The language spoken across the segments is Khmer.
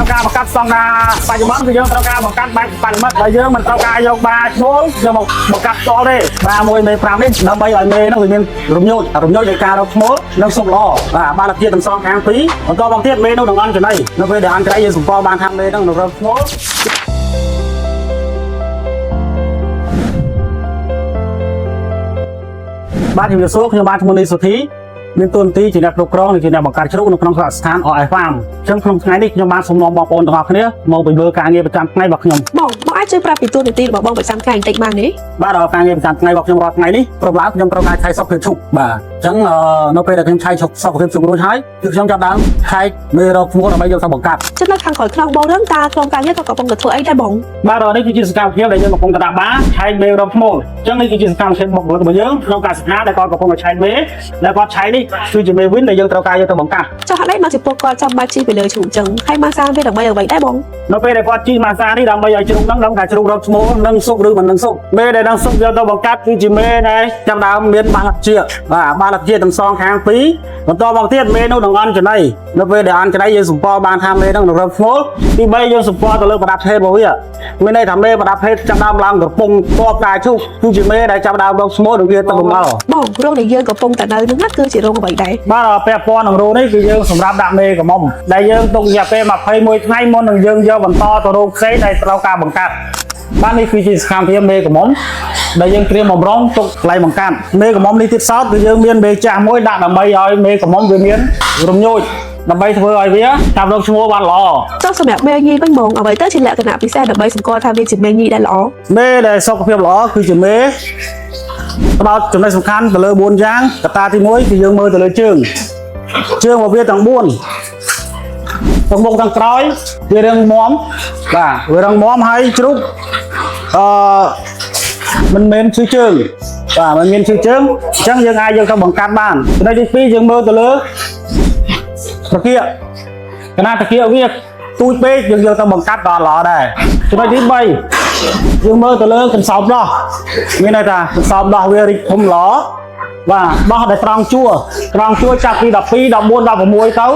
រាប់ការបង្កាត់ស្តង់ដារបច្ចុប្បន្នគឺយើងត្រូវការបង្កាត់បែបបរិមិត្តហើយយើងមិនត្រូវការយកបាឈ្មោលយកមកបង្កាត់ផ្ទាល់ទេបាមួយមេ5នេះដើម្បីឲ្យមេហ្នឹងវាមានរំញោចរំញោចនៃការរកឈ្មោលនិងសុខល្អបាទបានលភាពទាំងសងខាងពីរបន្តមកទៀតមេនោះនឹងអន់ចំណីនៅពេលដែលអន់ចំណីយើងសម្គាល់បានថាមេហ្នឹងនឹងរកឈ្មោល បាទជំរាបសួរខ្ញុំបាទឈ្មោះនីសុធីមានតួនាទីជាអ្នកគ្រប់គ្រងនិងជាអ្នកបង្កើតជ្រូកនៅក្នុងស្ថាន OF Farm អញ្ចឹងក្នុងថ្ងៃនេះខ្ញុំបាទសូមនាំបងប្អូនទាំងអស់គ្នាមកពន្យល់ការងារប្រចាំថ្ងៃរបស់ខ្ញុំ បងបងអាចជួយប្រាប់ពីតួនាទីរបស់បងប្រចាំថ្ងៃបន្តិចបានទេ បាទដល់ការងារប្រចាំថ្ងៃរបស់ខ្ញុំរាល់ថ្ងៃនេះព្រមឡើងខ្ញុំត្រូវការឆែកសុខភាពឈូកបាទអញ្ចឹងអឺនៅពេលដែលខ្ញុំឆែកសុខភាពឈូករួចហើយគឺខ្ញុំចាប់ដើមឆែកមេរោគធ្ងន់ដើម្បីយកទៅបង្កាត់ ចំណុចខាងក្រោយខ្នងបងហ្នឹងតើក្រុមការងារក៏កំពុងតែធ្វើអីដែរបង បាទដល់នេះគឺជាសកម្មភាពដែលយើងកំពុងតែដាក់បាឆែកមេរោគធ្ងន់អញ្ចឹងនេះគឺជាសកម្មភាពបុគ្គលិករបស់យើងក្នុងការសិក្សាដែលគាត់កំពុងតែឆែកមេដែលគាត់ឆែកនេះគឺជាមេវិញដែលយើងត្រូវការយកទៅបង្កាត់ ចុះហេតុអីមកចំពោះគាត់ចាំបាច់ជិះពីលើជ្រូកចឹងហើយមកសាវាដើម្បីអ្វីដែរបង នៅពេលដែលគាត់ជិះម៉ាសានេះដើម្បីឲ្យជ្រូកហ្នឹងដឹងថាជ្រូករកឈ្មោះនឹងសុកឬមិននឹងសុកមេដែលនឹងសុកយកទៅបង្កាត់គឺជាមេដែលចាប់ដើមមានបាល់ជាបាទបាល់ជាទាំងសងខាងពីរបន្តមកទៀតមេនោះនឹងអន់ចំណីនៅពេលដែលអន់ចំណីយើងសម្គាល់បានថាមេហ្នឹងនឹងរកឈ្មោះទី3យើងសម្គាល់ទៅលើប្រដាប់ភេទរបស់វាមានន័យថាមេប្រដាប់ភេទចាប់ដើមឡើងកំពុងតបការឈូកគឺជាមេដែលចាប់ដើមរកឈ្មោះនឹងវាទៅបង្អល់ បងរោងដែលយើងកំពុងតែនៅហ្នឹងណាគឺជារោងអ្វីដែរ បាទពាក់ព័ន្ធនឹងរូនេះគឺយើងសម្រាប់ដាក់មេកំមុំដែលយើងទុករយៈពេល21ថ្ងៃមុននឹងយើងយកបន្តទៅរោងផ្សេងដែលត្រូវការបង្កាត់បាទនេះគឺជាសកម្មភាពមេកំមុំដែលយើងត្រៀមបំរុងទុកកន្លែងបង្កាត់មេកំមុំនេះទៀតសោតគឺយើងមានមេចាស់មួយដាក់ដើម្បីឲ្យមេកំមុំវាមានរំញោចដើម្បីធ្វើឲ្យវាតាមរកឈ្មោះបានល្អ ចុះសម្រាប់មេញីវិញបងអ្វីទៅជាលក្ខណៈពិសេសដើម្បីសម្គាល់ថាវាជាមេញីដែលល្អ មេដែលសុខភាពល្អគឺជាមេផ្ដោតចំណុចសំខាន់ទៅលើ4យ៉ាងកត្តាទី1គឺយើងមើលទៅលើជើងជើងរបស់វាទាំង4ទាំងមុខទាំងក្រោយវារឹងមាំបាទវារឹងមាំហើយជ្រូកអឺមិនមែនឈឺជើងបាទមិនមានឈឺជើងអញ្ចឹងយើងអាចយកទៅបង្កាត់បានចំណុចទី2យើងមើលទៅលើត្រគាកកណាត្រគាកវាទូចពេកយើងយកទៅបង្កាត់ក៏អត់ល្អដែរចំណុចទី3យើងមើលទៅលើកន្សោមដោះមានន័យថាកន្សោមដោះវារីកធំល្អបាទដោះដែលត្រង់ជួរត្រង់ជួរចាប់ពី12 14 16ទៅ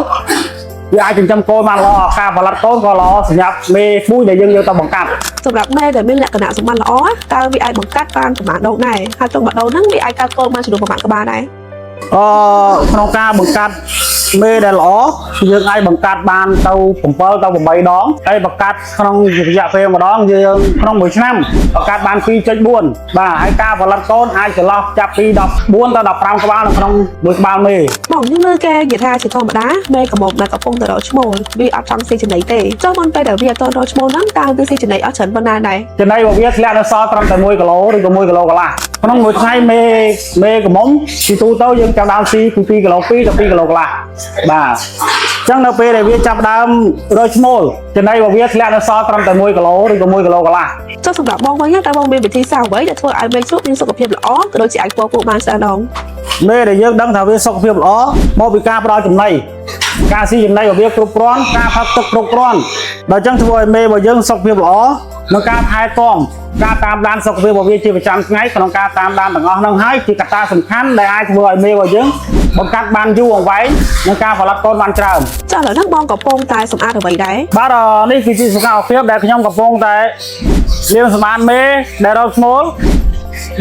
វាអាចចិញ្ចឹមកូនបានល្អការផលិតកូនក៏ល្អសម្រាប់មេពូជដែលយើងយកទៅបង្កាត់ សម្រាប់មេដែលមានលក្ខណៈសម្បត្តិល្អតើវាអាចបង្កាត់បានប្រមាណដងដែរហើយក្នុងម្ដងហ្នឹងវាអាចកើតកូនបានចំនួនប្រមាណក្បាលដែរ អឺក្នុងការបង្កាត់មេដែលល្អយើងអាចបង្កាត់បានទៅ7ទៅ8ដងហើយបង្កាត់ក្នុងរយៈពេលម្ដងយើងក្នុងមួយឆ្នាំបង្កាត់បាន2.4បាទហើយការផលិតកូនអាចចន្លោះចាប់ពី14ទៅ15ក្បាលនៅក្នុងមួយក្បាលមេ បងខ្ញុំលើគេនិយាយថាជាធម្មតាមេកំមុំដែលកំពុងតែរកឈ្មោលវាអត់ចង់ស៊ីចំណីទេចុះមុនពេលដែលវាអត់ទាន់រកឈ្មោលហ្នឹងតើវាស៊ីចំណីអស់ច្រើនប៉ុណ្ណាដែរ ចំណីរបស់វាធ្លាក់នៅសល់ត្រឹមតែ1គីឡូឬក៏1គីឡូកន្លះក្នុងមួយថ្ងៃមេមេកំមុំពីទូទៅយើងចាប់ដើមស៊ីពី2គីឡូ2ទៅ2គីឡូកន្លះបាទអញ្ចឹងនៅពេលដែលវាចាប់ដើមរកឈ្មោលចំណីរបស់វាធ្លាក់នៅសល់ត្រឹមតែ1គីឡូឬក៏1គីឡូកន្លះ ចុះសម្រាប់បងវិញតើបងមានវិធីសាស្ត្រអ្វីដែលធ្វើឲ្យមេជ្រូកមានសុខភាពល្អក៏ដូចជាអាចពពោះបានច្រើនដង មេដែលយើងដឹងថាវាសុខភាពល្អមកពីការផ្ដល់ចំណីការស៊ីចំណីរបស់វាគ្រប់គ្រាន់ការផឹកទឹកគ្រប់គ្រាន់ដល់អញ្ចឹងធ្វើឲ្យមេរបស់យើងសុខភាពល្អនិងការថែទាំការតាមដានសុខភាពរបស់វាជាប្រចាំថ្ងៃក្នុងការតាមដានទាំងអស់ហ្នឹងហើយជាកត្តាសំខាន់ដែលអាចធ្វើឲ្យមេរបស់យើងបង្កាត់បានយូរអង្វែងនិងការផលិតកូនបានច្រើន ចុះឥឡូវហ្នឹងបងកំពុងតែសម្អាតអ្វីដែរ បាទអឺនេះគឺជាសកម្មភាពដែលខ្ញុំកំពុងតែលាងសម្អាតមេដែលរកឈ្មោល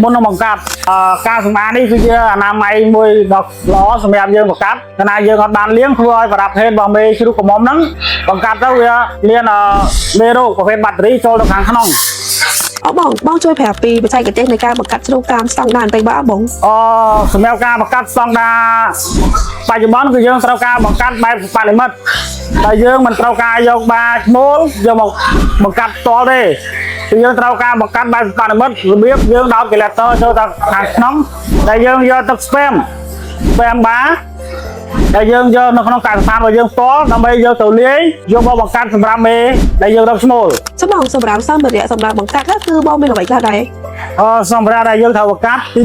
មុននឹងបង្កាត់អឺការសម្អាតនេះគឺជាអនាម័យមួយដ៏ល្អសម្រាប់យើងបង្កាត់កាលណាយើងអត់បានលាងធ្វើឲ្យប្រដាប់ភេទរបស់មេជ្រូកក្រមុំហ្នឹងបង្កាត់ទៅវាមានអឺមេរោគប្រភេទបាក់តេរីចូលទៅខាងក្នុង អូបងបងជួយប្រាប់ពីបច្ចេកទេសនៃការបង្កាត់ជ្រូកតាមស្តង់ដារបន្តិចបាទបង អសម្រាប់ការបង្កាត់ស្តង់ដារបច្ចុប្បន្នគឺយើងត្រូវការបង្កាត់បែបបរិមិត្តតែយើងមិនត្រូវការយកបាឈ្មោលយកមកបង្កាត់ផ្ទាល់ទេគឺយើងត្រូវការបង្កាត់បែបបរិមិត្តរបៀបយើងដោតកេឡេទ័រចូលទៅខាងក្នុងដែលយើងយកទឹកស្ពែមស្ពែមបាដែលយើងយកនៅក្នុងកសិដ្ឋានរបស់យើងផ្ទាល់ដើម្បីយកទៅលាយយកមកបង្កាត់សម្រាប់មេដែលយើងរកឈ្មោល ចុះបងសម្រាប់សម្ភារៈសម្រាប់បង្កាត់ហ្នឹងគឺបងមានអ្វីខ្លះដែរ អសម្រាប់ដែលយើងត្រូវបង្កាត់ទី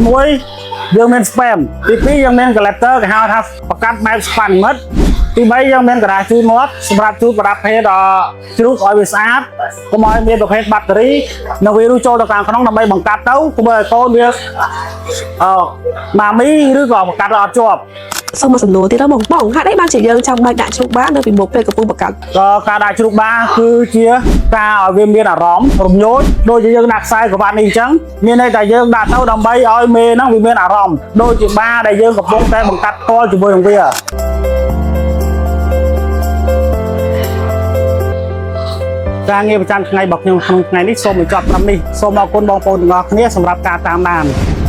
1យើងមាន spam ទី2យើងមាន collector គេហៅថាបង្កាត់បែប spam មិត្តទី3យើងមានក្តារជូតមាត់សម្រាប់ជូតប្រដាប់ភេទដល់ជ្រូកឲ្យវាស្អាតកុំឲ្យមានប្រភេទបាក់តេរីនិងវីរុសចូលទៅខាងក្នុងដើម្បីបង្កាត់ទៅកុំឲ្យកូនវាអឺម៉ាមីឬក៏បង្កាត់អត់ជាប់ សូមមកសំណួរទៀតបងបងហេតុអីបានជាយើងចាំបាច់ដាក់ជ្រូកបានៅពីមុខពេលកំពុងបង្កាត់ ក៏ការដាក់ជ្រូកបាគឺជាការឲ្យវាមានអារម្មណ៍រំញោចដូចជាយើងដាក់ខ្សែក្រវ៉ាត់នេះអញ្ចឹងមានន័យថាយើងដាក់ទៅដើម្បីឲ្យមេហ្នឹងវាមានអារម្មណ៍ដូចជាបាដែលយើងកំពុងតែបង្កាត់ផ្ទាល់ជាមួយនឹងវាការងារប្រចាំថ្ងៃរបស់ខ្ញុំក្នុងថ្ងៃនេះសូមបញ្ចប់ត្រឹមនេះសូមអរគុណបងប្អូនទាំងអស់គ្នាសម្រាប់ការតាមដាន។